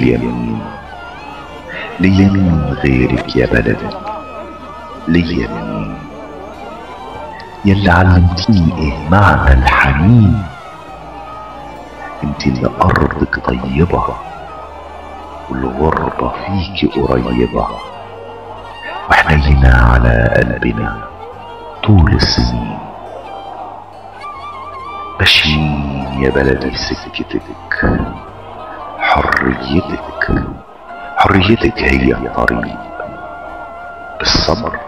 ليا مين، ليا مين غيرك يا بلدي، ليا مين يلي علمتيني ايه معنى الحنين. انت اللي ارضك طيبة والغربة فيكي قريبة، وحنينة على قلبنا طول السنين. ماشيين يا بلدي سكتك، حريتك حريتك هي الطريق، بالصبر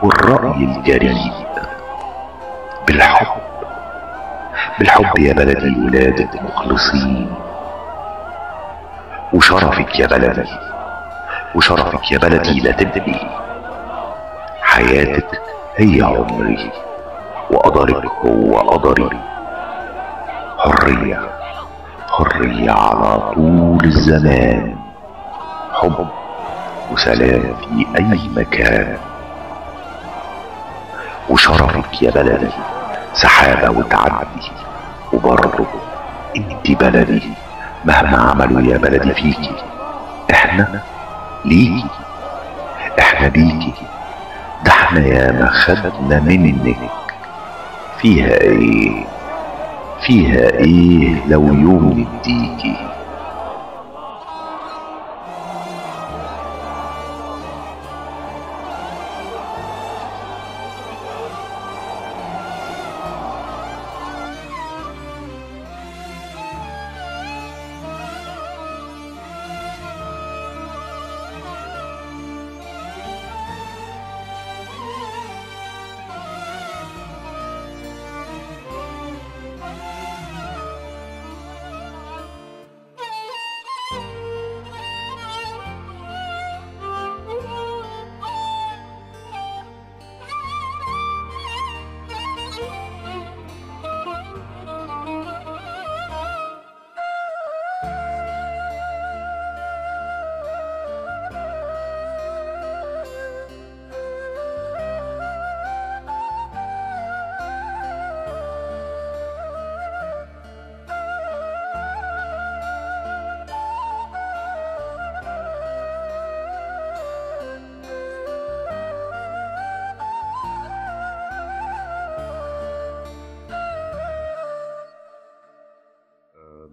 والرأي الجريء، بالحب بالحب يا بلدي ولادك مخلصين. وشرفك يا بلدي، وشرفك يا بلدي لا تبقي، حياتك هي عمري وقدرك هو قدري. حرية حرية على طول الزمان، حب وسلام في أي مكان. وشرفك يا بلدي سحابة وتعدي، وبرضه انت بلدي مهما عملوا يا بلدي فيكي، احنا ليكي احنا بيكي، ده احنا ياما خدنا منك. فيها ايه، فيها ايه لو يوم نديكي.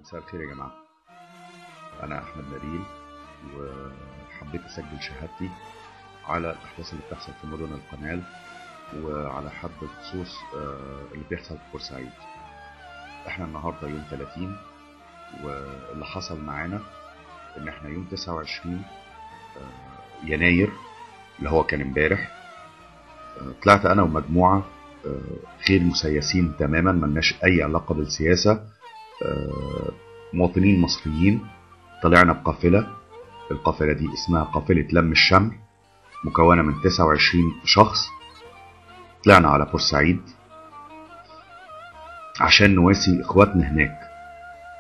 مساء الخير يا جماعة، أنا أحمد نبيل، وحبيت أسجل شهادتي على الأحداث اللي بتحصل في مدن القنال وعلى حد بخصوص اللي بيحصل في بورسعيد. إحنا النهاردة يوم 30، واللي حصل معانا إن إحنا يوم 29 يناير اللي هو كان امبارح، طلعت أنا ومجموعة غير مسيسين تماما، ملناش أي علاقة بالسياسة، مواطنين مصريين. طلعنا بقافلة، القافلة دي اسمها قافلة لم الشمل، مكونة من 29 شخص. طلعنا على بورسعيد عشان نواسي اخواتنا هناك.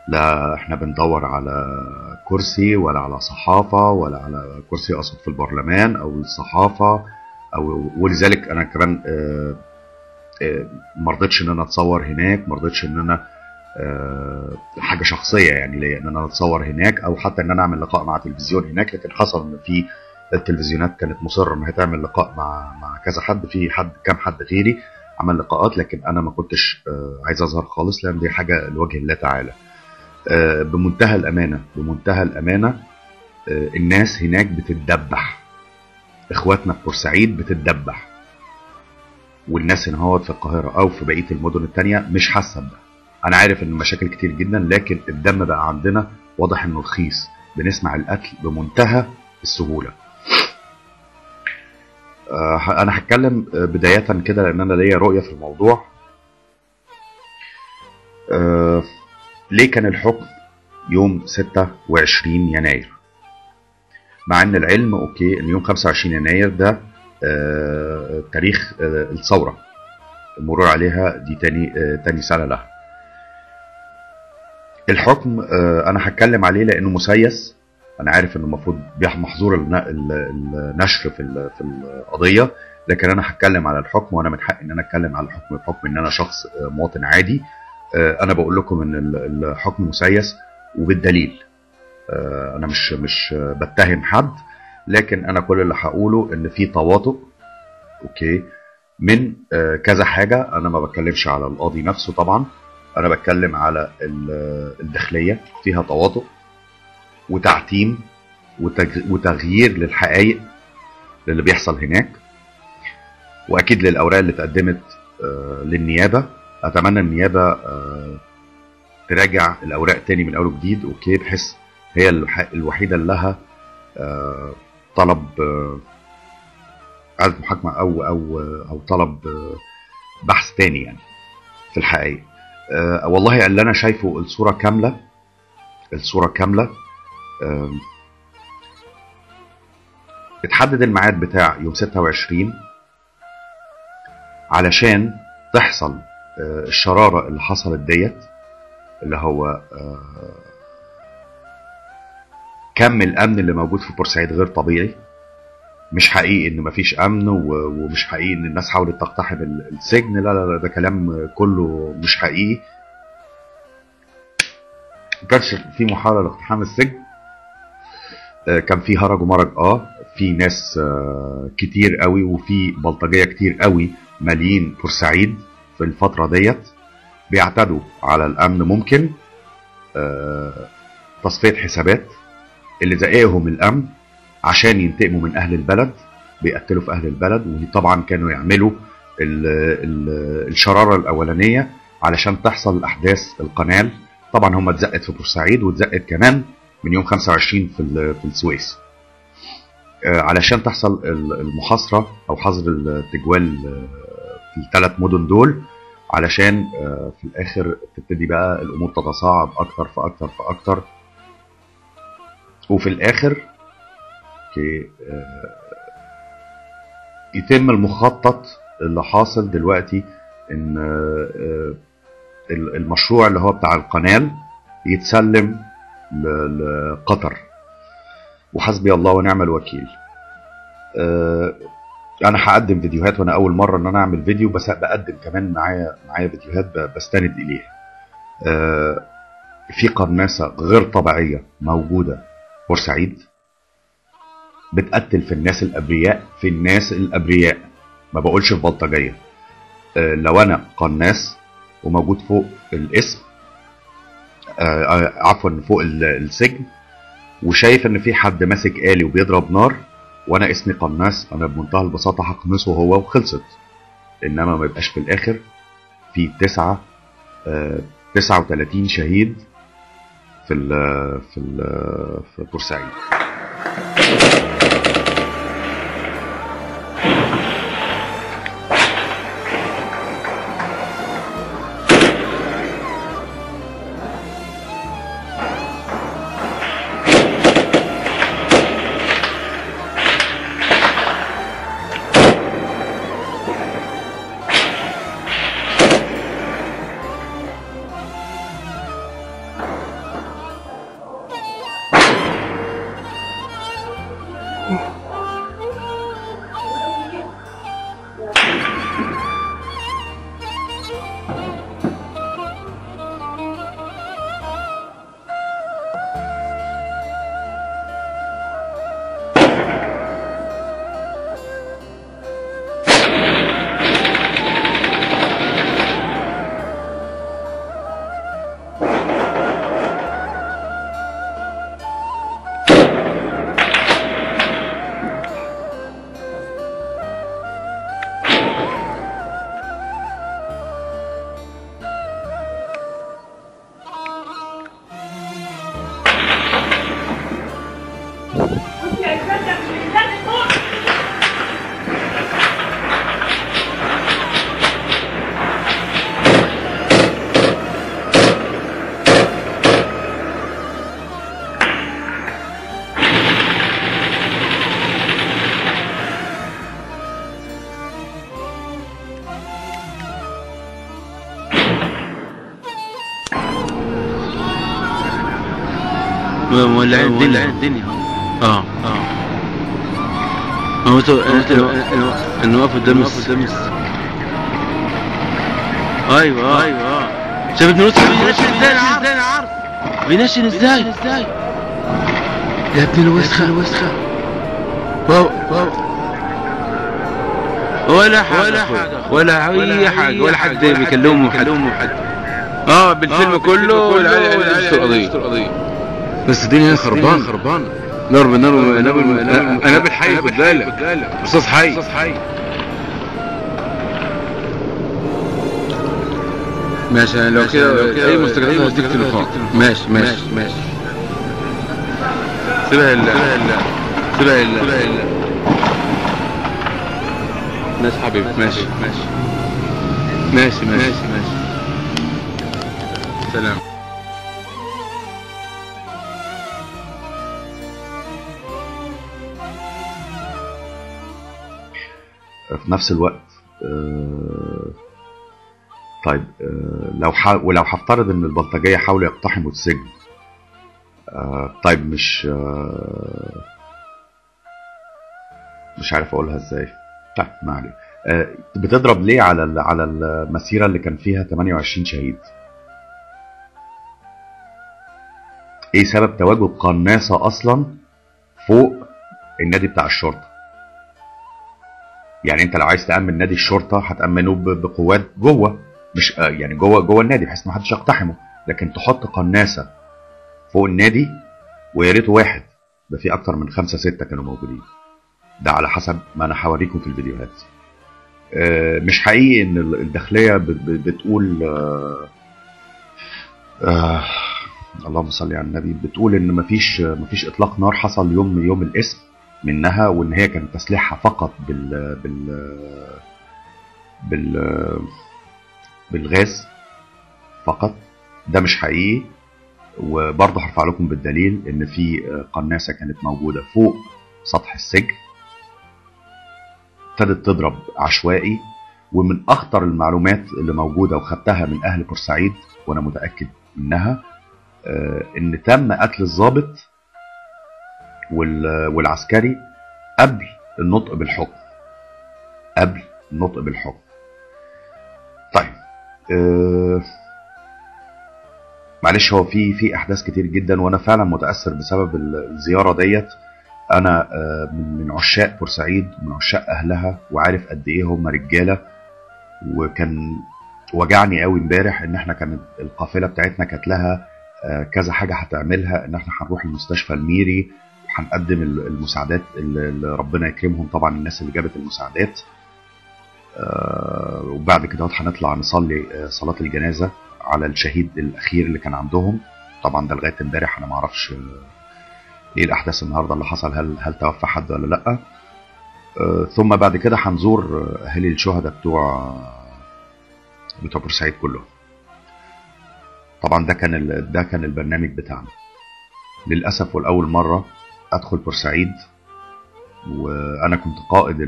لا احنا بندور على كرسي ولا على صحافة ولا على كرسي اقصد في البرلمان او الصحافة او، ولذلك انا كمان مرضتش ان انا اتصور هناك، مرضتش ان انا حاجة شخصية يعني ليا ان انا اتصور هناك او حتى ان انا اعمل لقاء مع تلفزيون هناك. لكن حصل ان في التلفزيونات كانت مصرة ان هي تعمل لقاء مع كذا حد، في حد كام حد غيري عمل لقاءات، لكن انا ما كنتش عايز اظهر خالص لان دي حاجة لوجه الله تعالى. بمنتهى الامانة، بمنتهى الامانة، الناس هناك بتتدبح، اخواتنا في بورسعيد بتتدبح، والناس هنا في القاهرة او في بقية المدن الثانية مش حاسه بده. انا عارف ان المشاكل كتير جدا، لكن الدم بقى عندنا واضح انه رخيص، بنسمع القتل بمنتهى السهولة. انا هتكلم بداية كده لان انا ليا رؤية في الموضوع. ليه كان الحكم يوم 26 يناير؟ مع ان العلم okay ان يوم 25 يناير ده تاريخ الثورة، المرور عليها دي تاني سنة لها. الحكم انا هتكلم عليه لانه مسيس، انا عارف انه المفروض محظور النشر في القضية، لكن انا هتكلم على الحكم، وانا من حقي ان انا اتكلم على الحكم بحكم ان انا شخص مواطن عادي. انا بقول لكم ان الحكم مسيس وبالدليل. انا مش بتهم حد، لكن انا كل اللي هقوله ان في تواطؤ okay من كذا حاجة. انا ما بتكلمش على القاضي نفسه طبعا، انا بتكلم على الداخلية فيها تواطؤ وتعتيم وتغيير للحقائق للي بيحصل هناك، واكيد للاوراق اللي اتقدمت للنيابه. اتمنى النيابة تراجع الاوراق تاني من اول وجديد okay، بحيث هي الوحيدة اللي لها طلب اعاده محاكمة او او او طلب بحث تاني يعني في الحقائق. والله اللي انا شايفه الصورة كاملة، الصورة كاملة. اتحدد الميعاد بتاع يوم 26 علشان تحصل الشرارة اللي حصلت ديت، اللي هو كم الأمن اللي موجود في بورسعيد غير طبيعي. مش حقيقي إن مفيش أمن، ومش حقيقي إن الناس حاولت تقتحم السجن، لا لا لا، ده كلام كله مش حقيقي. ما كانش في محاولة لاقتحام السجن، كان في هرج ومرج، في ناس كتير قوي وفي بلطجية كتير قوي مالين بورسعيد في الفترة ديت، بيعتدوا على الأمن. ممكن تصفية حسابات اللي زقهم الأمن عشان ينتقموا من أهل البلد، بيقتلوا في أهل البلد. وطبعا كانوا يعملوا الشرارة الأولانية علشان تحصل أحداث القنال. طبعا هم اتزقت في بورسعيد واتزقت كمان من يوم 25 في السويس، علشان تحصل المحاصرة أو حظر التجوال في الثلاث مدن دول، علشان في الآخر تبتدي بقى الأمور تتصاعد أكتر فأكتر فأكتر، وفي الآخر يتم المخطط اللي حاصل دلوقتي إن المشروع اللي هو بتاع القنال يتسلم لقطر. وحسبي الله ونعم الوكيل. انا هقدم فيديوهات، وانا اول مرة ان انا اعمل فيديو، بس بقدم كمان معايا فيديوهات بستند اليها. في قرناسه غير طبيعية موجودة بورسعيد، بتقتل في الناس الابرياء، في الناس الابرياء، ما بقولش في بلطجيه. لو انا قناص وموجود فوق الاسم، عفوا فوق السجن، وشايف ان في حد ماسك آلي وبيضرب نار، وانا اسمي قناص، انا بمنتهى البساطة هقنصه هو وخلصت. انما ما يبقاش في الاخر في 39 شهيد في ال في ال في بورسعيد. مولعين الدنيا. هو انه واقف قدام. ايوه شايف ابن لطفي بينشن ازاي؟ انا عارف بينشن ازاي؟ يا ابن الوسخة الوسخة. واو واو. ولا حاجة ولا أي حاجة ولا حد بيكلمهم حد. بالفيلم كله والعيال القضية. بس الدنيا هنا خربانة خربانة. ضرب نار قنابل حي، خد بالك، رصاص حي. ماشي لو كده اي مستجدات هديك تليفون. ماشي ماشي ماشي. سيبها لله سيبها لله. ماشي حبيبي ماشي ماشي ماشي ماشي ماشي. سلام. في نفس الوقت طيب لو ولو هفترض ان البلطجيه حاولوا يقتحموا السجن، طيب مش عارف اقولها ازاي. طيب ما علينا. بتضرب ليه على المسيرة اللي كان فيها 28 شهيد؟ ايه سبب تواجد قناصه اصلا فوق النادي بتاع الشرطة؟ يعني انت لو عايز تامن نادي الشرطة هتامنه بقوات جوه، مش يعني جوه النادي بحيث ما حدش يقتحمه، لكن تحط قناصه فوق النادي ويا ريته واحد، ده في اكتر من 5 6 كانوا موجودين، ده على حسب ما انا هوريكم في الفيديوهات. مش حقيقي ان الداخلية بتقول اللهم صل على النبي، بتقول ان مفيش اطلاق نار حصل يوم الاسم منها، وان هي كان تسليحها فقط بال بال بال بالغاز فقط. ده مش حقيقي، وبرضه هرفع لكم بالدليل ان في قناصه كانت موجودة فوق سطح السجن ابتدت تضرب عشوائي. ومن اخطر المعلومات اللي موجودة وخدتها من اهل بورسعيد وانا متاكد منها، ان تم قتل الضابط والعسكري قبل النطق بالحكم، قبل النطق بالحكم. طيب معلش، هو في احداث كتير جدا وانا فعلا متاثر بسبب الزيارة ديت. انا من عشاق بورسعيد، من عشاق اهلها، وعارف قد ايه هم رجاله. وكان وجعني قوي امبارح ان احنا كانت القافلة بتاعتنا كانت لها كذا حاجة هتعملها، ان احنا هنروح المستشفى الميري وهنقدم المساعدات اللي ربنا يكرمهم طبعا الناس اللي جابت المساعدات، وبعد كده هنطلع نصلي صلاة الجنازة على الشهيد الاخير اللي كان عندهم. طبعا ده لغاية امبارح انا ما اعرفش ايه الاحداث النهارده اللي حصل، هل توفى حد ولا لا. ثم بعد كده هنزور اهالي الشهداء بتوع بورسعيد كلهم. طبعا ده كان البرنامج بتاعنا. للاسف والاول مرة ادخل بورسعيد وانا كنت قائد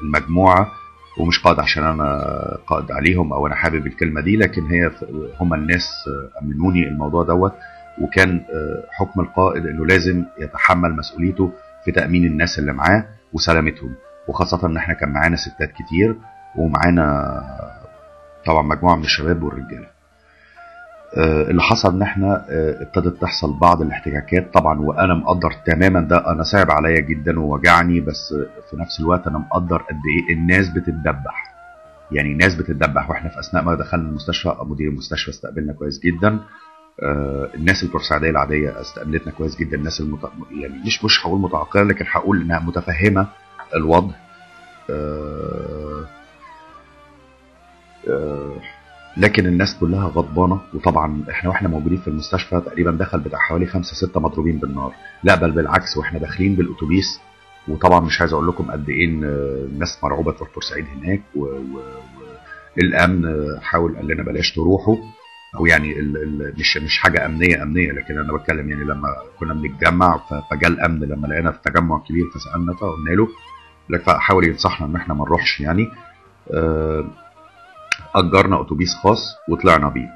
المجموعة، ومش قائد عشان انا قائد عليهم او انا حابب الكلمة دي، لكن هي هم الناس امنوني الموضوع دوت. وكان حكم القائد انه لازم يتحمل مسؤوليته في تامين الناس اللي معاه وسلامتهم، وخاصة ان احنا كان معانا ستات كتير ومعانا طبعا مجموعة من الشباب والرجاله. اللي حصل ان احنا ابتدت تحصل بعض الاحتكاكات طبعا، وانا مقدر تماما ده، انا صعب عليا جدا ووجعني، بس في نفس الوقت انا مقدر قد ايه الناس بتتدبح، يعني الناس بتتدبح. واحنا في اثناء ما دخلنا المستشفى مدير المستشفى استقبلنا كويس جدا، الناس البورسعيديه العادية استقبلتنا كويس جدا، الناس يعني مش هقول متعقله، لكن هقول انها متفهمه الوضع. لكن الناس كلها غضبانه. وطبعا احنا واحنا موجودين في المستشفى تقريبا دخل بتاع حوالي 5 6 مضروبين بالنار، لا بل بالعكس واحنا داخلين بالاتوبيس. وطبعا مش عايز اقول لكم قد ايه الناس مرعوبه تروح بورسعيد هناك، والامن حاول قال لنا بلاش تروحوا، او يعني مش حاجة امنية امنية، لكن انا بتكلم يعني لما كنا بنتجمع فجاء الامن لما لقينا في تجمع كبير فسالنا فقلنا له، فحاول ينصحنا ان احنا ما نروحش يعني. اجرنا اتوبيس خاص وطلعنا بيه.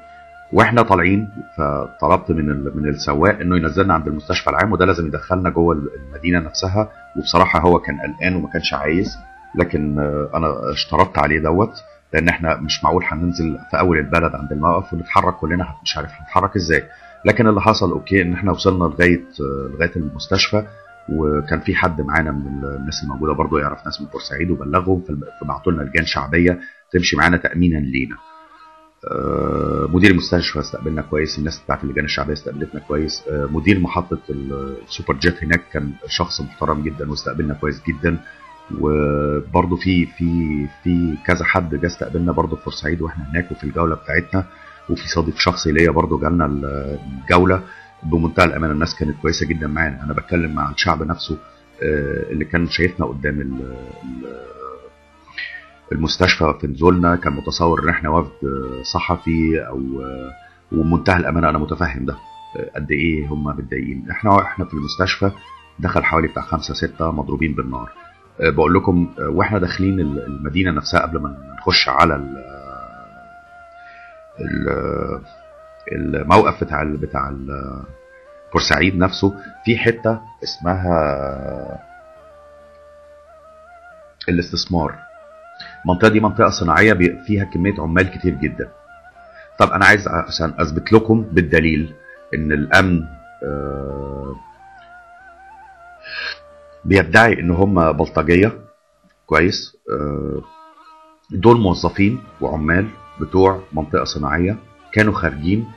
واحنا طالعين فطلبت من السواق انه ينزلنا عند المستشفى العام، وده لازم يدخلنا جوه المدينة نفسها. وبصراحة هو كان قلقان وما كانش عايز، لكن انا اشترطت عليه دوت، لان احنا مش معقول هننزل في اول البلد عند الموقف ونتحرك كلنا، مش عارف هنتحرك ازاي. لكن اللي حصل okay ان احنا وصلنا لغاية المستشفى، وكان في حد معانا من الناس الموجودة برضو يعرف ناس من بورسعيد وبلغهم، فبعتوا لنا لجان شعبية تمشي معانا تامينا لينا. مدير المستشفى استقبلنا كويس، الناس بتاعت اللجان الشعبية استقبلتنا كويس، مدير محطة السوبر جيت هناك كان شخص محترم جدا واستقبلنا كويس جدا. وبرضو في في في كذا حد جه استقبلنا برضو في بورسعيد واحنا هناك وفي الجولة بتاعتنا، وفي صديق شخصي ليا برضو جالنا الجولة. بمنتهى الامانة الناس كانت كويسة جدا معانا. انا بتكلم مع الشعب نفسه اللي كان شايفنا قدام المستشفى في نزولنا، كان متصور ان احنا وفد صحفي او، ومنتهى الامانة انا متفهم ده قد ايه هم متضايقين. احنا في المستشفى دخل حوالي بتاع 5 6 مضروبين بالنار. بقول لكم واحنا داخلين المدينة نفسها قبل ما نخش على الموقف بتاع بورسعيد نفسه، في حتة اسمها الاستثمار. المنطقة دي منطقة صناعية فيها كمية عمال كتير جدا. طب انا عايز عشان اثبت لكم بالدليل ان الامن بيدعي ان هم بلطجيه، كويس، دول موظفين وعمال بتوع منطقة صناعية كانوا خارجين،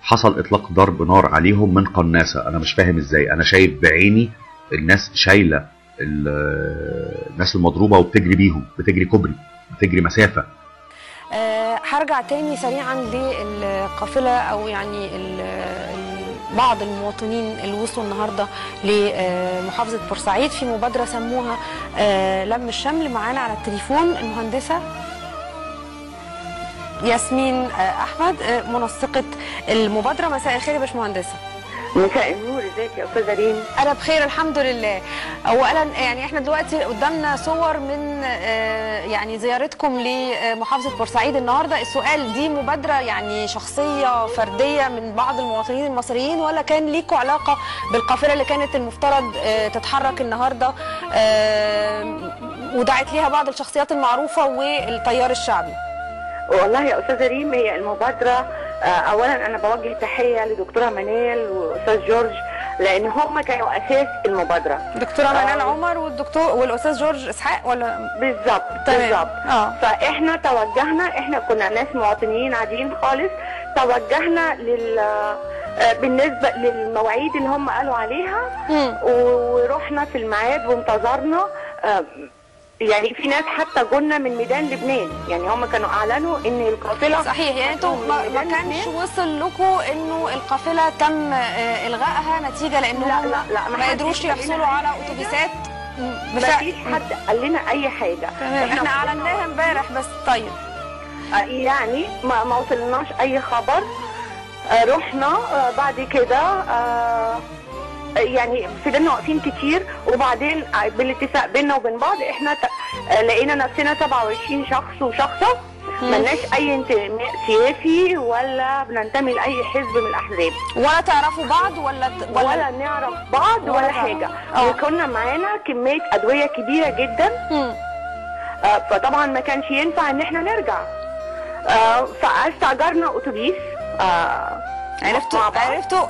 حصل اطلاق ضرب نار عليهم من قناصه. انا مش فاهم ازاي، انا شايف بعيني الناس شايله الناس المضروبه وبتجري بيهم، بتجري كوبري، بتجري مسافة. هرجع تاني سريعا للقافله او يعني بعض المواطنين اللي وصلوا النهارده لمحافظه بورسعيد في مبادرة سموها لم الشمل. معانا على التليفون المهندسه ياسمين احمد منسقة المبادرة. مساء الخير يا باشمهندسه. مساء النور، ازيك يا استاذه ريم؟ انا بخير الحمد لله. اولا يعني احنا دلوقتي قدامنا صور من يعني زيارتكم لمحافظه بورسعيد النهارده. السؤال، دي مبادرة يعني شخصية فردية من بعض المواطنين المصريين، ولا كان ليكوا علاقة بالقافله اللي كانت المفترض تتحرك النهارده ودعت ليها بعض الشخصيات المعروفة والتيار الشعبي؟ والله يا استاذه ريم، هي المبادرة اولا انا بوجه تحية لدكتوره منال واستاذ جورج، لان هم كانوا اساس المبادرة. دكتورة منال عمر والدكتور والاستاذ جورج اسحاق، ولا بالظبط؟ بالظبط. فاحنا توجهنا، احنا كنا ناس مواطنين عاديين خالص، توجهنا بالنسبة للمواعيد اللي هم قالوا عليها، ورحنا في الميعاد وانتظرنا. يعني في ناس حتى جولنا من ميدان لبنان، يعني هم كانوا اعلنوا ان القافلة. صحيح، يعني انتوا ما كانش وصل لكم انه القافلة تم الغائها نتيجة لانه لا لا لا ما قدروش يحصلوا على اتوبيسات؟ ما فيش حد قال لنا اي حاجة. تمام، احنا اعلناها امبارح بس. طيب يعني ما وصلناش اي خبر. رحنا بعد كده، يعني فضلنا واقفين كتير، وبعدين بالاتفاق بينا وبين بعض احنا لقينا نفسنا 27 شخص وشخصه، ملناش اي انتماء سياسي ولا بننتمي لاي حزب من الاحزاب، ولا تعرفوا بعض ولا نعرف بعض ولا حاجة. وكنا معانا كمية ادوية كبيرة جدا، فطبعا ما كانش ينفع ان احنا نرجع، فاستاجرنا اتوبيس.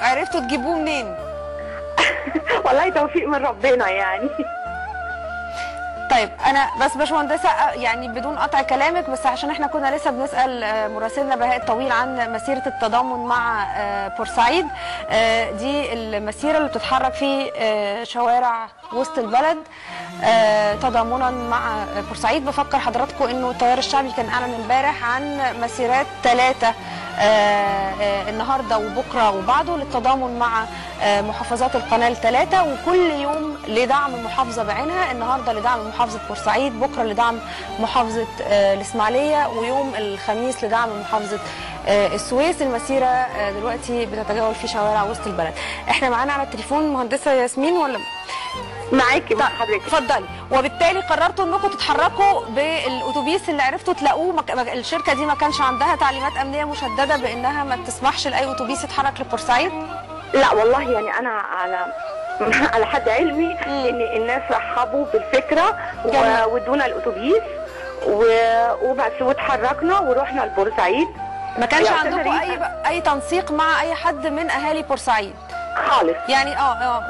عرفتوا تجيبوه منين؟ والله توفيق من ربنا يعني. طيب انا بس باشمهندسه يعني بدون قطع كلامك، بس عشان احنا كنا لسه بنسال مراسلنا بهاء الطويل عن مسيره التضامن مع بورسعيد، دي المسيرة اللي بتتحرك في شوارع وسط البلد تضامنا مع بورسعيد. بفكر حضراتكم انه التيار الشعبي كان اعلن امبارح عن مسيرات 3 النهارده وبكره وبعده للتضامن مع محافظات القناة 3، وكل يوم لدعم محافظة بعينها. النهارده لدعم محافظة بورسعيد، بكره لدعم محافظة الاسماعيلية، ويوم الخميس لدعم محافظة السويس. المسيرة دلوقتي بتتجول في شوارع وسط البلد. احنا معانا على التليفون مهندسه ياسمين، ولا معاكي مع حضرتك؟ اتفضلي. وبالتالي قررتوا انكم تتحركوا بالاتوبيس اللي عرفتوا تلاقوه. الشركة دي ما كانش عندها تعليمات امنية مشددة بانها ما تسمحش لاي اتوبيس يتحرك لبورسعيد؟ لا والله، يعني انا على حد علمي ان الناس رحبوا بالفكرة وادونا الاتوبيس وبس، واتحركنا ورحنا لبورسعيد. ما كانش عندكم اي تنسيق مع اي حد من اهالي بورسعيد خالص يعني؟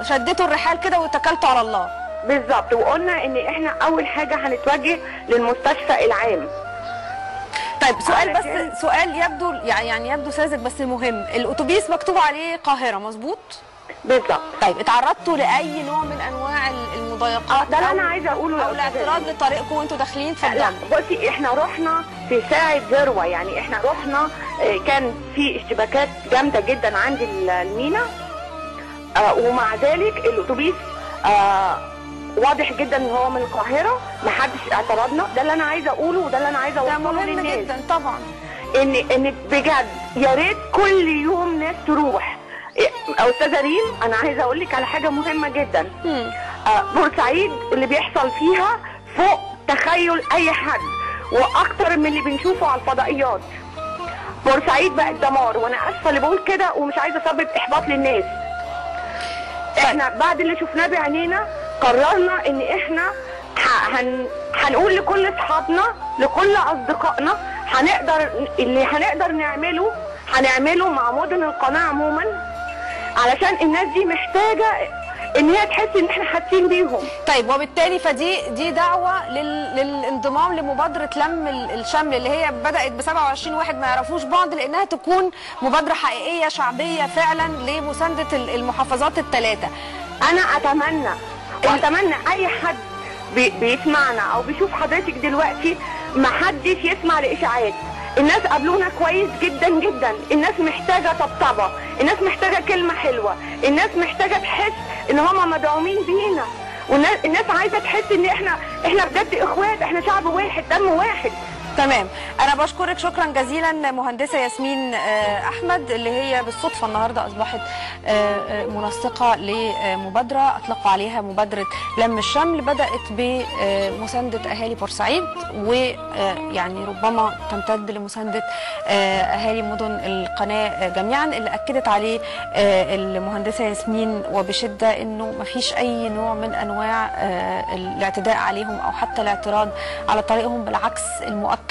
شديتوا الرحال كده واتكلتوا على الله. بالظبط، وقلنا ان احنا اول حاجة هنتوجه للمستشفى العام. طيب سؤال بس، سؤال يبدو يعني يبدو ساذج بس مهم، الاتوبيس مكتوب عليه القاهرة مظبوط؟ بالظبط. طيب اتعرضتوا لاي نوع من انواع المضايقات؟ ده اللي انا عايزه اقوله، او الاعتراض لطريقكم وانتوا داخلين؟ اتفضلوا. لا بصي، احنا رحنا في ساعة ذروة، يعني احنا رحنا كان في اشتباكات جامدة جدا عند المينا، ومع ذلك الاتوبيس واضح جدا ان هو من القاهرة، ما حدش اعترضنا. ده اللي انا عايزه اقوله وده اللي انا عايزه اوصله للناس. ده مهم جدا طبعا، ان بجد يا ريت كل يوم ناس تروح. استاذه ريم، انا عايزه اقول لك على حاجة مهمة جدا. بورسعيد اللي بيحصل فيها فوق تخيل اي حد، واكتر من اللي بنشوفه على الفضائيات. بورسعيد بقت دمار، وانا اسفه اللي بقول كده ومش عايزه اسبب احباط للناس. احنا بعد اللي شفناه بعينينا قررنا ان احنا هنقول لكل اصحابنا، لكل اصدقائنا، هنقدر اللي هنقدر نعمله هنعمله مع مدن القناة عموما، علشان الناس دي محتاجه ان هي تحس ان احنا حاسين بيهم. طيب وبالتالي فدي دعوه للانضمام لمبادرة لم الشمل اللي هي بدات ب 27 واحد ما يعرفوش بعض، لانها تكون مبادرة حقيقية شعبية فعلا لمسانده المحافظات الثلاثة. انا اتمنى واتمنى اي حد بيسمعنا او بيشوف حضرتك دلوقتي ما حدش يسمع لاشاعات. الناس قابلونا كويس جدا جدا، الناس محتاجه طبطبة، الناس محتاجه كلمة حلوة، الناس محتاجه تحس ان هم مدعومين بينا، والناس عايزه تحس ان احنا بجد اخوات، احنا شعب واحد، دم واحد. تمام، انا بشكرك شكرا جزيلا مهندسه ياسمين احمد، اللي هي بالصدفة النهارده اصبحت منسقة لمبادرة اطلقوا عليها مبادرة لم الشمل، بدات بمسانده اهالي بورسعيد، ويعني ربما تمتد لمسانده اهالي مدن القناة جميعا. اللي اكدت عليه المهندسه ياسمين وبشدة انه ما فيش اي نوع من انواع الاعتداء عليهم او حتى الاعتراض على طريقهم، بالعكس المؤكد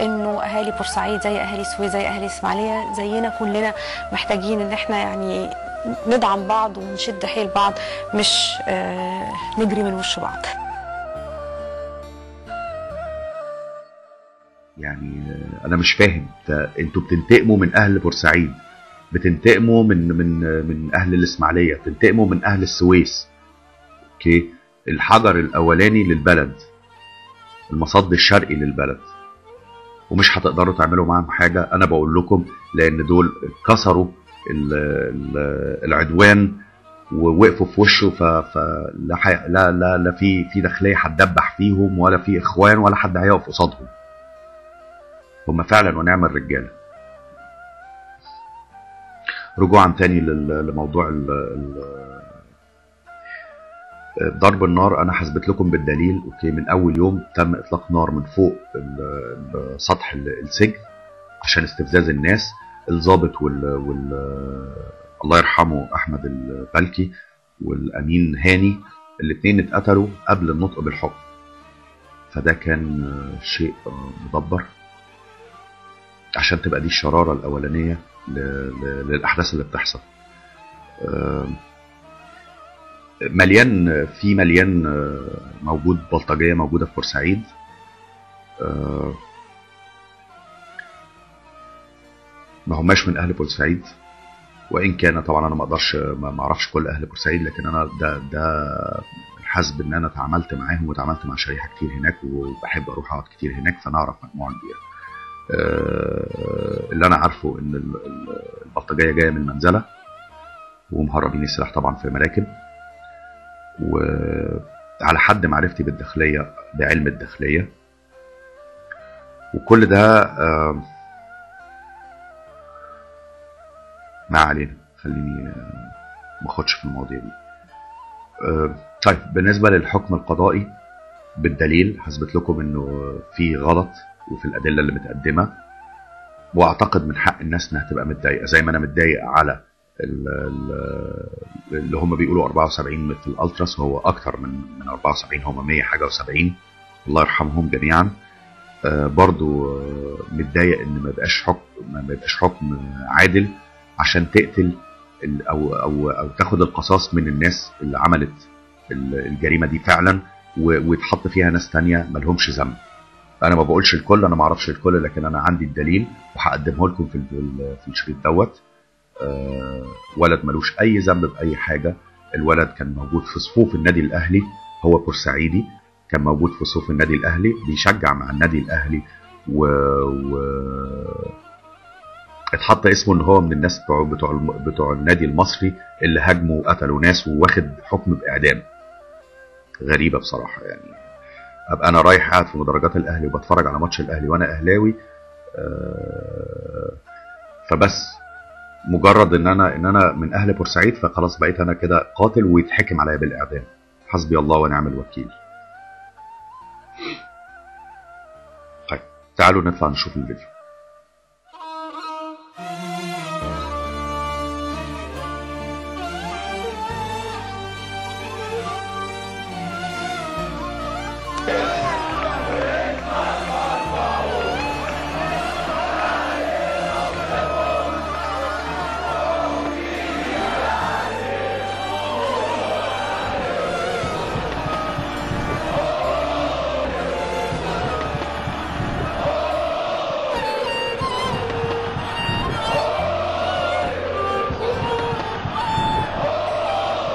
انه اهالي بورسعيد زي اهالي السويس زي اهالي الاسماعيلية زينا كلنا محتاجين ان احنا يعني ندعم بعض ونشد حيل بعض، مش نجري من وش بعض. يعني انا مش فاهم، انتوا بتنتقموا من اهل بورسعيد، بتنتقموا من من من اهل الاسماعيلية، بتنتقموا من اهل السويس. okay، الحجر الاولاني للبلد، المصد الشرقي للبلد، ومش هتقدروا تعملوا معاهم حاجة. انا بقول لكم، لان دول كسروا العدوان ووقفوا في وشه، فلا لا لا لا في داخلية هتدبح فيهم، ولا في اخوان، ولا حد هيقف قصادهم. هم فعلا ونعم الرجالة. رجوعا تاني لموضوع ضرب النار، انا حسبت لكم بالدليل. okay، من اول يوم تم اطلاق نار من فوق سطح السجن عشان استفزاز الناس. الضابط وال الله يرحمه احمد البلكي والامين هاني، الاثنين اتقتلوا قبل النطق بالحكم، فده كان شيء مدبر عشان تبقى دي الشرارة الاولانية للاحداث اللي بتحصل. مليان في مليان موجود بلطجيه موجودة في بورسعيد. ما هماش من اهل بورسعيد، وان كان طبعا انا ما اقدرش ما اعرفش كل اهل بورسعيد، لكن انا ده حسب ان انا اتعاملت معاهم وتعاملت مع شريحة كتير هناك، وبحب اروح اقعد كتير هناك، فانا اعرف مجموعة كبيرة. اللي انا عارفه ان البلطجيه جاية من المنزلة ومهربين السلاح طبعا في مراكب، وعلى حد معرفتي بالداخليه بعلم الداخلية، وكل ده ما علينا، خليني ما اخدش في المواضيع دي. طيب بالنسبة للحكم القضائي بالدليل هثبت لكم انه في غلط وفي الادلة اللي متقدمة، واعتقد من حق الناس انها تبقى متضايقة زي ما انا متضايق على اللي هم بيقولوا 74 في الالتراس، هو اكتر من 74، هم 100 حاجة و70، الله يرحمهم جميعا. برضو متضايق ان ما بقاش حكم، ما بيبقاش حكم عادل عشان تقتل او او او تاخد القصاص من الناس اللي عملت الجريمة دي فعلا، ويتحط فيها ناس تانية مالهمش ذنب. انا ما بقولش الكل، انا ما اعرفش الكل، لكن انا عندي الدليل وهقدمه لكم في الشريط دوت. ولد ملوش اي ذنب باي حاجة، الولد كان موجود في صفوف النادي الاهلي، هو بورسعيدي، كان موجود في صفوف النادي الاهلي، بيشجع مع النادي الاهلي، و اتحط اسمه ان هو من الناس بتوع النادي المصري اللي هاجموا وقتلوا ناس، وواخد حكم باعدام. غريبة بصراحة، يعني ابقى انا رايح قاعد في مدرجات الاهلي وبتفرج على ماتش الاهلي وانا اهلاوي، فبس مجرد ان انا من اهل بورسعيد فخلاص بقيت انا كده قاتل ويتحكم عليا بالاعدام. حسبي الله ونعم الوكيل. طيب تعالوا نطلع نشوف الفيديو.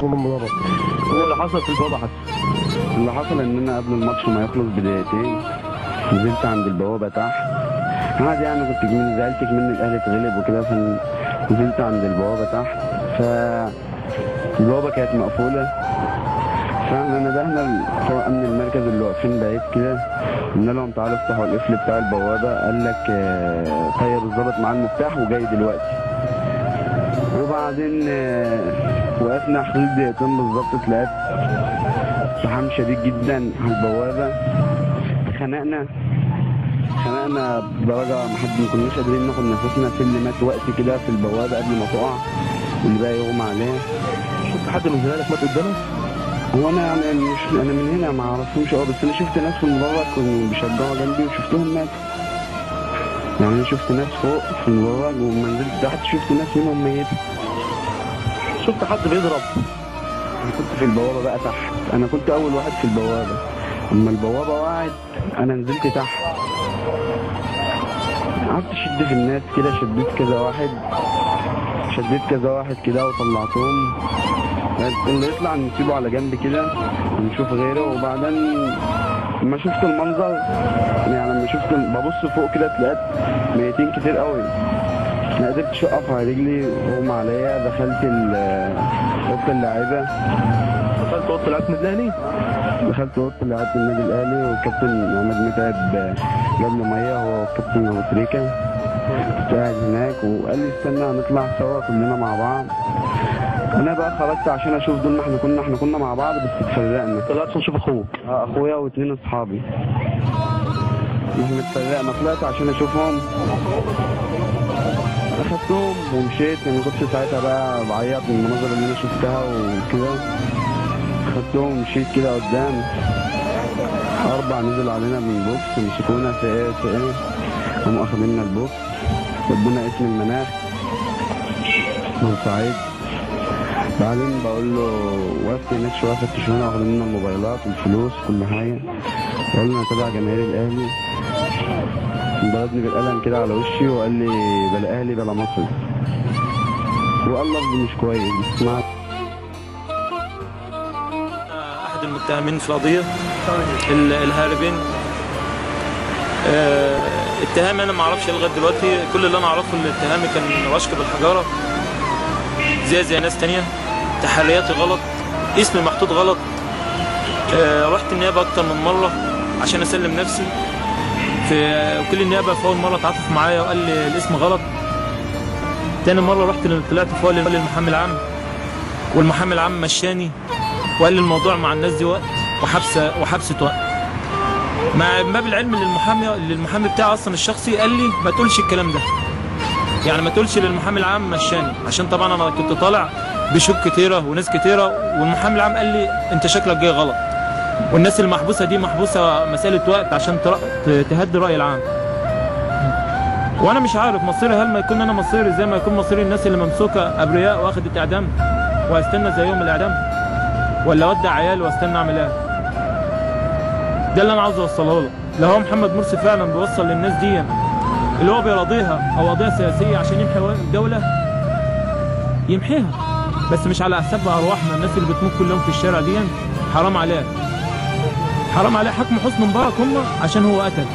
هو اللي حصل في البوابة حصل. اللي حصل ان انا قبل الماتش ما يخلص بدقيقتين نزلت عند البوابة تحت عادي، يعني كنت زعلت من الاهلي اتغلب وكده، فنزلت عند البوابة تحت، فالبوابه كانت مقفولة، فاحنا ندهنا بتوع امن المركز اللي واقفين بعيد كده، قلنا لهم تعالوا افتحوا القفل بتاع البوابة، قال لك طيب الظابط معاه المفتاح وجاي دلوقتي. وبعدين وقفنا حدود دقيقتين بالظبط، اتلقيت زحام شديد جدا على البوابة، اتخنقنا بدرجة ما كناش قادرين ناخد نفسنا. في اللي مات وقت كده في البوابة قبل ما تقع، واللي بقى يغمى عليه. شفت حد من زمايلك مات قدامك؟ هو انا يعني مش انا من هنا ما اعرفهمش، بس انا شفت ناس في المدرج كانوا بيشجعوا جنبي وشفتهم ماتوا. يعني انا شفت ناس فوق في المدرج، وما نزلت تحت شفت ناس منهم ميته. شفت حد بيضرب؟ انا كنت في البوابة بقى تحت، انا كنت اول واحد في البوابة. اما البوابة وقعت انا نزلت تحت، قعدت اشد في الناس كده، شديت كذا واحد كده وطلعتهم. اللي يطلع نسيبه على جنب كده ونشوف غيره. وبعدين لما شفت المنظر، يعني لما شفت ببص فوق كده اتلقيت ميتين كتير قوي، ما قدرتش اقف على رجلي، اغمى عليا. دخلت اوضة اللعيبة. دخلت اوضة لعيبة النادي الاهلي؟ دخلت اوضة لعيبة النادي الاهلي، والكابتن عماد متعب جاب لي مية، هو والكابتن ابو تريكه. كنت قاعد هناك وقال لي استنى هنطلع سوا كلنا مع بعض. انا بقى خرجت عشان اشوف دول، ما احنا كنا مع بعض بس اتفرقنا. طلعت عشان اشوف اخوك؟ اخويا واثنين اصحابي. احنا اتفرقنا، طلعت عشان اشوفهم، اخدتهم ومشيت. انا كنت ساعتها بقى بعيط من المناظر اللي انا شفتها وكده. اخدتهم ومشيت كده قدام، 4 نزلوا علينا من بوكس، مسكونا في ايه في ايه، قاموا اخدنا البوكس، ودونا اسم المناخ بورسعيد. بعدين بقول له وقفت هناك شوية، فتشونا واخدين لنا الموبايلات والفلوس كل حاجة. قال لنا تبع جماهير الاهلي. ضربني بالقلم كده على وشي وقال لي بلا اهلي بلا مصري، وقال لفظ مش كويس. بس احد المتهمين في القضية الهاربين. اتهام انا ما اعرفش لغاية دلوقتي، كل اللي انا اعرفه ان اتهامي كان رشق بالحجارة زي ناس تانية، تحرياتي غلط، اسمي محطوط غلط. رحت النيابة اكتر من مرة عشان اسلم نفسي، في وكيل النيابة في اول مرة تعاطف معايا وقال لي الاسم غلط. تاني مرة رحت طلعت فوق للمحامي العام، والمحامي العام مشاني وقال لي الموضوع مع الناس دي وقت وحبسه وقت. مع باب العلم للمحامي بتاعي اصلا الشخصي قال لي ما تقولش الكلام ده، يعني ما تقولش للمحامي العام مشاني، عشان طبعا انا كنت طالع بشوك كتيرة وناس كتيرة، والمحامي العام قال لي انت شكلك جاي غلط، والناس المحبوسه دي محبوسة مسالة وقت عشان تهدي الراي العام. وانا مش عارف مصيري، هل ما يكون انا مصيري زي ما يكون مصير الناس اللي ممسوكه ابرياء واخدت اعدام، واستنى زيهم الاعدام، ولا اودع عيالي واستنى اعمل ايه؟ ده اللي انا عاوز اوصله له. لو هو محمد مرسي فعلا بيوصل للناس دي اللي هو بيراضيها او قضية سياسية عشان يمحي الدولة، يمحيها، بس مش على حساب ارواحنا. الناس اللي بتموت كل يوم في الشارع دي حرام عليه، حرام عليه. حكم حسني مبارك هم عشان هو قتل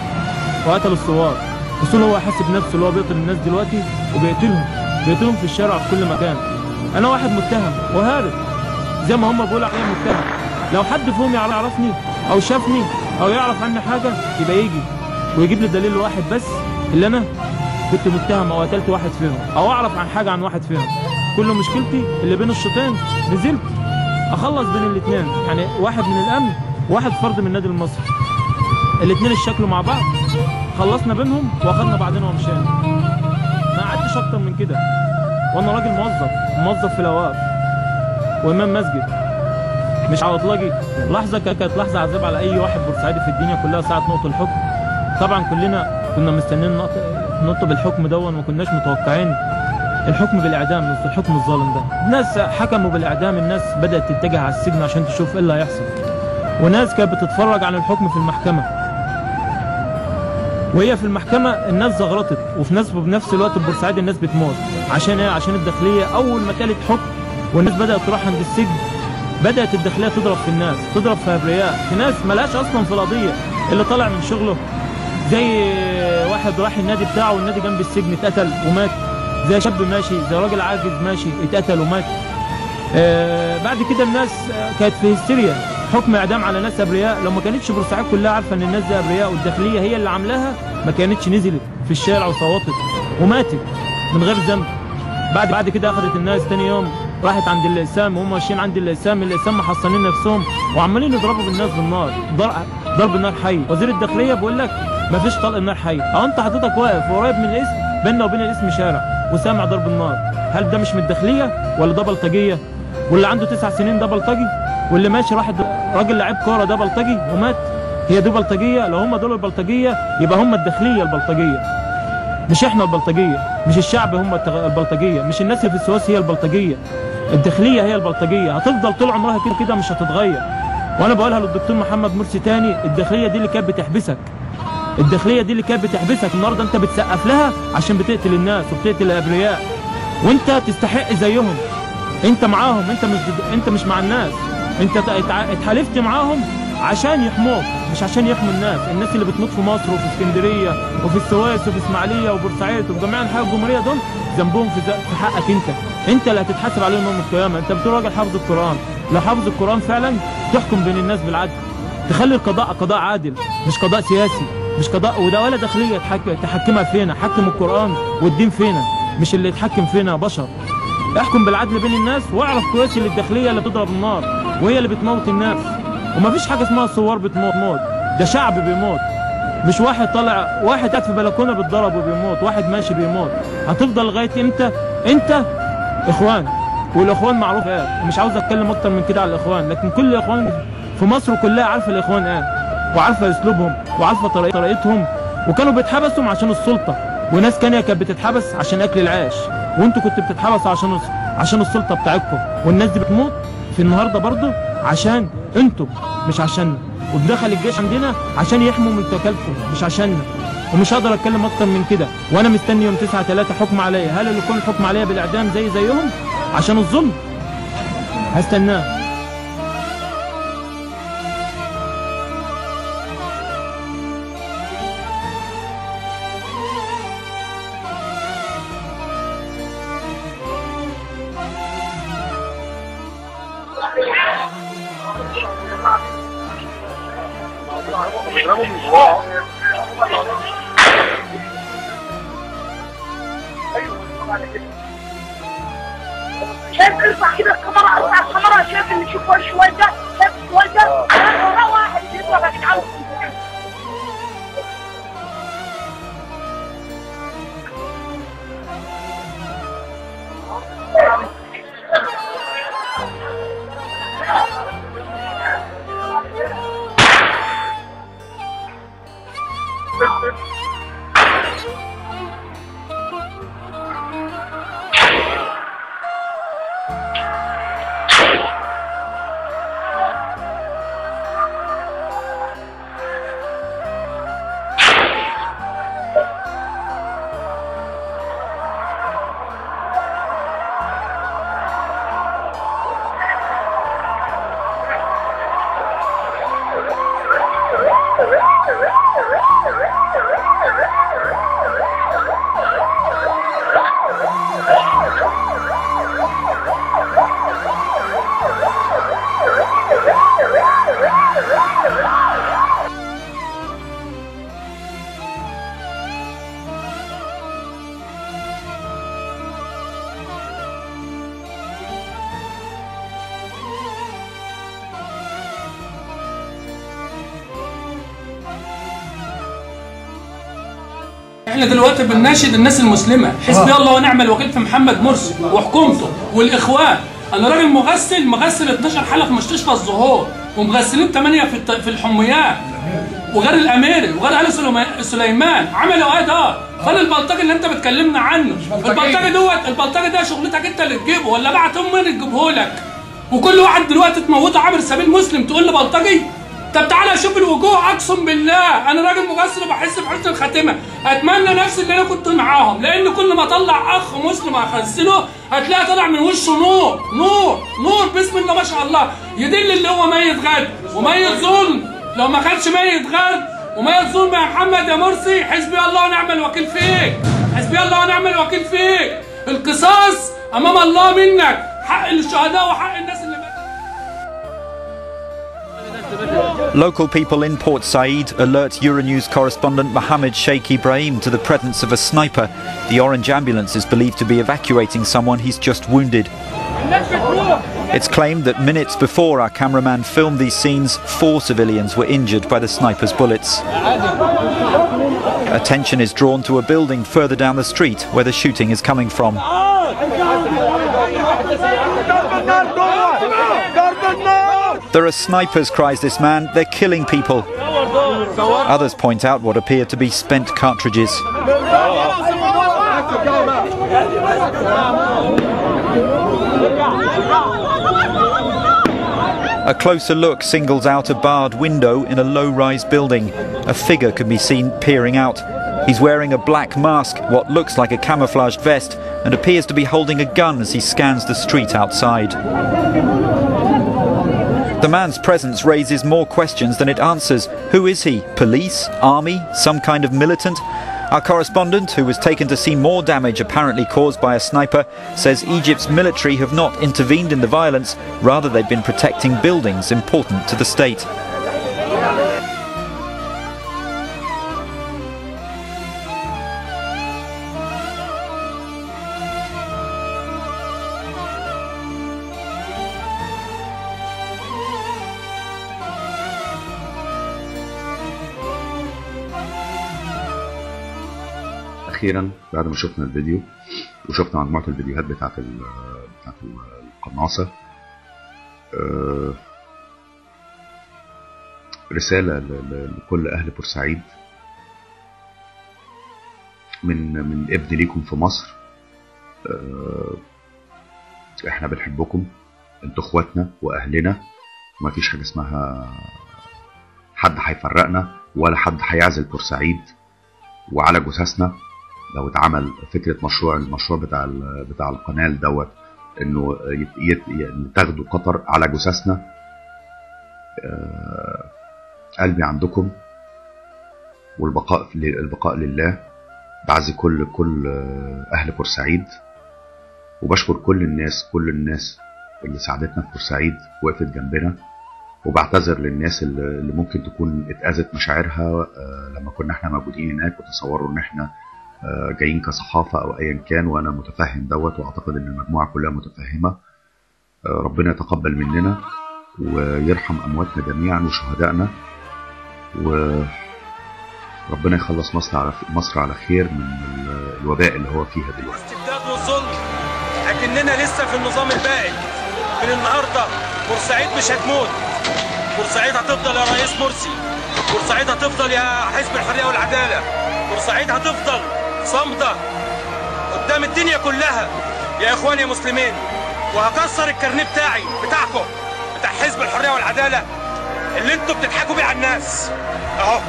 وقتل الثوار، بس هو حاسب نفسه اللي هو بيقتل الناس دلوقتي وبيقتلهم، بيقتلهم في الشارع في كل مكان. انا واحد متهم وهارب زي ما هم بيقولوا عليا متهم، لو حد فيهم يعرفني او شافني او يعرف عني حاجة يبقى يجي ويجيب لي دليل واحد بس اللي انا كنت متهم او قتلت واحد فيهم او اعرف عن حاجة عن واحد فيهم. كل مشكلتي اللي بين الشوطين نزلت اخلص بين الاثنين، يعني واحد من الامن وواحد فرد من النادي المصري، الاثنين اتشكلوا مع بعض، خلصنا بينهم واخدنا بعضنا ومشينا. ما قعدتش اكتر من كده، وانا راجل موظف، موظف في الاوقاف وامام مسجد، مش على اطلاقي. لحظة كانت لحظة عذاب على اي واحد بورسعيدي في الدنيا كلها ساعة نقطة الحكم. طبعا كلنا كنا مستنيين نقطة بالحكم دون، وما كناش متوقعين الحكم بالاعدام، الحكم الظالم ده. الناس حكموا بالاعدام، الناس بدات تتجه على السجن عشان تشوف ايه اللي هيحصل، وناس كانت بتتفرج عن الحكم في المحكمة، وهي في المحكمة الناس زغرطت، وفي ناس بنفس الوقت في بورسعيد الناس بتموت. عشان ايه؟ عشان الداخلية اول ما اتقالت حكم والناس بدات تروح عند السجن، بدات الداخلية تضرب في الناس، تضرب في ابرياء، في ناس مالهاش اصلا في القضية، اللي طالع من شغله زي واحد راح النادي بتاعه والنادي جنب السجن اتقتل ومات، زي شاب ماشي، زي راجل عاجز ماشي اتقتل ومات. بعد كده الناس كانت في هستيريا، حكم اعدام على ناس ابرياء. لو ما كانتش بورسعيد كلها عارفه ان الناس دي ابرياء والداخليه هي اللي عاملاها، ما كانتش نزلت في الشارع وصوتت وماتت من غير ذنب. بعد كده اخذت الناس تاني يوم راحت عند الاقسام، وهم ماشيين عند الاقسام، الاقسام محصنين نفسهم وعمالين يضربوا بالناس بالنار، ضرب النار حي. وزير الداخلية بيقول لك ما فيش طلق النار حي، او انت حضرتك واقف وقريب من الاسم، بيننا وبين الاسم شارع وسامع ضرب النار، هل ده مش من الداخلية ولا ده بلطجيه؟ واللي عنده 9 سنين ده بلطجي، واللي ماشي راح راجل لعيب كورة ده بلطجي ومات، هي دي بلطجيه؟ لو هم دول البلطجيه يبقى هم الداخلية البلطجيه، مش احنا البلطجيه، مش الشعب هم البلطجيه، مش الناس اللي في السويس هي البلطجيه، الداخلية هي البلطجيه، هتفضل طول عمرها كده كده مش هتتغير. وانا بقولها للدكتور محمد مرسي تاني، الداخلية دي اللي كانت بتحبسك، الداخلية دي اللي كانت بتحبسك، النهارده انت بتسقف لها عشان بتقتل الناس وبتقتل الابرياء، وانت تستحق زيهم، انت معاهم، انت مش مع الناس، انت اتحالفت معاهم عشان يحموك مش عشان يحموا الناس. الناس اللي بتموت في مصر وفي اسكندرية وفي السويس وفي اسماعيليه وبورسعيد وفي جميع انحاء الجمهورية، دول ذنبهم في حقك انت، انت اللي هتتحاسب عليهم يوم القيامة. انت بتقول راجل حافظ القران، لو حافظ القران فعلا تحكم بين الناس بالعدل، تخلي القضاء قضاء عادل مش قضاء سياسي، مش قضاء وده ولا داخلية تحكمها فينا. حكم القران والدين فينا، مش اللي يتحكم فينا بشر. احكم بالعدل بين الناس، واعرف كويس اللي الداخلية اللي بتضرب النار وهي اللي بتموت الناس، ومفيش حاجة اسمها الثوار بتموت، موت ده شعب بيموت، مش واحد طالع، واحد قاعد في بلكونة بيتضرب وبيموت، واحد ماشي بيموت. هتفضل لغاية امتى؟ انت اخوان، والاخوان معروف ايه، مش عاوز اتكلم اكتر من كده على الاخوان، لكن كل الاخوان في مصر كلها عارفه الاخوان ايه، وعارفه اسلوبهم، وعارفه طريقتهم، وكانوا بيتحبسوا عشان السلطة، وناس تانية كانت بتتحبس عشان اكل العيش، وانتوا كنتوا بتتحبسوا عشان السلطة بتاعتكم، والناس دي بتموت في النهارده برضه عشان انتوا مش عشاننا، وبدخل الجيش عندنا عشان يحموا ممتلكاتكم مش عشاننا. ومش هقدر اتكلم اكتر من كده، وانا مستني يوم 9/3 حكم عليا، هل اللي يكون الحكم عليا بالاعدام زي زيهم عشان الظلم؟ هستناه. شايف ارفع كده الكاميرا، ارفع الكاميرا، شايف اللي شوف الشوال ده، شايف الشوال ده، وراه واحد بيضرب يا جدعان. احنا دلوقتي بنناشد الناس المسلمة، حسبي الله ونعم الوكيل في محمد مرسي وحكومته والاخوان. انا راجل مغسل 12 حاله في مستشفى الزهور، ومغسلين 8 في الحميات، وغير الاميري وغير ال سليمان. عملوا ايه ده؟ خلي البلطجي اللي انت بتكلمنا عنه، البلطجي دوت، البلطجي ده شغلتك انت اللي تجيبه، ولا بعت امي تجيبه لك؟ وكل واحد دلوقتي تموته عابر سبيل مسلم تقول له بلطجي؟ طب تعالى شوف الوجوه. اقسم بالله انا راجل مغسل وبحس بحسن الخاتمة، اتمنى نفسي اللي انا كنت معاهم، لان كل ما اطلع اخ مسلم اغسله هتلاقي طالع من وشه نور نور نور، بسم الله ما شاء الله، يدل اللي هو ميت غدر وميت ظلم. لو ما كانش ميت غدر وميت ظلم يا محمد يا مرسي، حسبي الله ونعم الوكيل فيك، حسبي الله ونعم الوكيل فيك. القصاص امام الله منك، حق الشهداء وحق الناس اللي ماتت. Local people in Port Said alert Euronews correspondent Mohammed Sheikh Ibrahim to the presence of a sniper. The orange ambulance is believed to be evacuating someone he's just wounded. It's claimed that minutes before our cameraman filmed these scenes, 4 civilians were injured by the sniper's bullets. Attention is drawn to a building further down the street where the shooting is coming from. There are snipers, cries this man, they're killing people. Others point out what appear to be spent cartridges. A closer look singles out a barred window in a low-rise building. A figure can be seen peering out. He's wearing a black mask, what looks like a camouflaged vest, and appears to be holding a gun as he scans the street outside. The man's presence raises more questions than it answers. Who is he? Police? Army? Some kind of militant? Our correspondent, who was taken to see more damage apparently caused by a sniper, says Egypt's military have not intervened in the violence. Rather, they've been protecting buildings important to the state. اخيرا بعد ما شفنا الفيديو وشفنا مجموعة الفيديوهات بتاعت القناصه، رسالة لكل اهل بورسعيد من ابن ليكم في مصر. احنا بنحبكم، انتوا اخواتنا واهلنا، وما فيش حاجة اسمها حد هيفرقنا ولا حد هيعزل بورسعيد. وعلى جثثنا لو اتعمل فكرة المشروع بتاع القناة دوت، انه تاخدوا قطر على جثثنا. قلبي عندكم، والبقاء البقاء لله. بعزي كل اهل بورسعيد، وبشكر كل الناس اللي ساعدتنا في بورسعيد وقفت جنبنا، وبعتذر للناس اللي ممكن تكون اتأذت مشاعرها لما كنا احنا موجودين هناك وتصوروا ان احنا جايين كصحافة او ايا كان، وانا متفهم دوت، واعتقد ان المجموعة كلها متفهمة. ربنا يتقبل مننا ويرحم امواتنا جميعا وشهدائنا، وربنا يخلص مصر على خير من الوباء اللي هو فيها دلوقتي. الاستبداد والظلم، لكننا لسه في النظام البائد. من النهارده بورسعيد مش هتموت، بورسعيد هتفضل يا رئيس مرسي، بورسعيد هتفضل يا حزب الحرية والعدالة، بورسعيد هتفضل صامده قدام الدنيا كلها يا اخواني يا مسلمين. وهكسر الكارنيه بتاعي بتاعكم بتاع حزب الحرية والعدالة اللي انتوا بتضحكوا بيه على الناس اهو.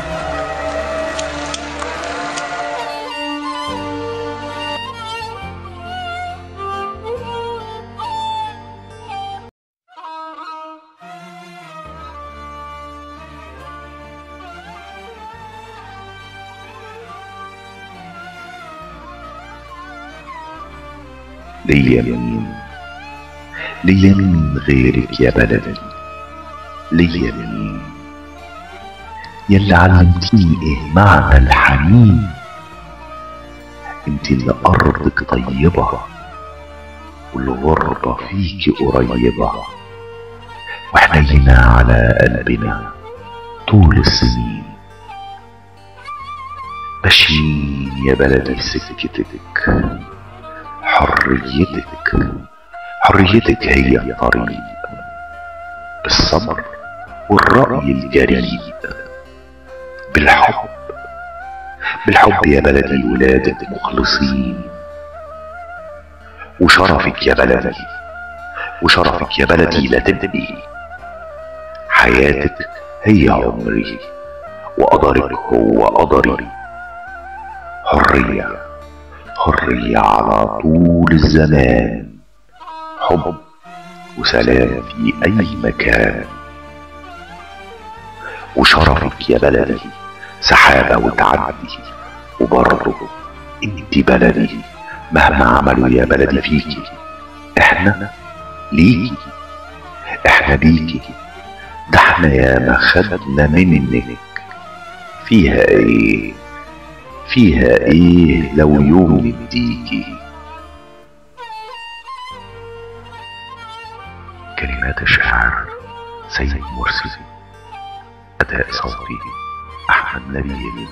ليا مين، ليا مين غيرك يا بلدي، ليا مين يلي علمتيني ايه معنى الحنين. انت اللي ارضك طيبة والغربة فيكي قريبة، وحنينة على قلبنا طول السنين. ماشيين يا بلدي سكتك، حريتك حريتك هي الطريق، بالصبر والرأي الجريء، بالحب بالحب يا بلدي ولادك مخلصين. وشرفك يا بلدي، وشرفك يا بلدي لا تبقي، حياتك هي عمري وقدرك هو قدري. حرية حرية على طول الزمان، حب وسلام في أي مكان. وشرفك يا بلدي سحابة وتعدي، وبرضه انت بلدي مهما عملوا يا بلدي فيكي، احنا ليكي احنا بيكي، ده احنا ياما خدنا منك. فيها ايه، فيها ايه لو يوم نديكي. كلمات الشاعر سيد مرسي، أداء صوتي أحمد نبيل.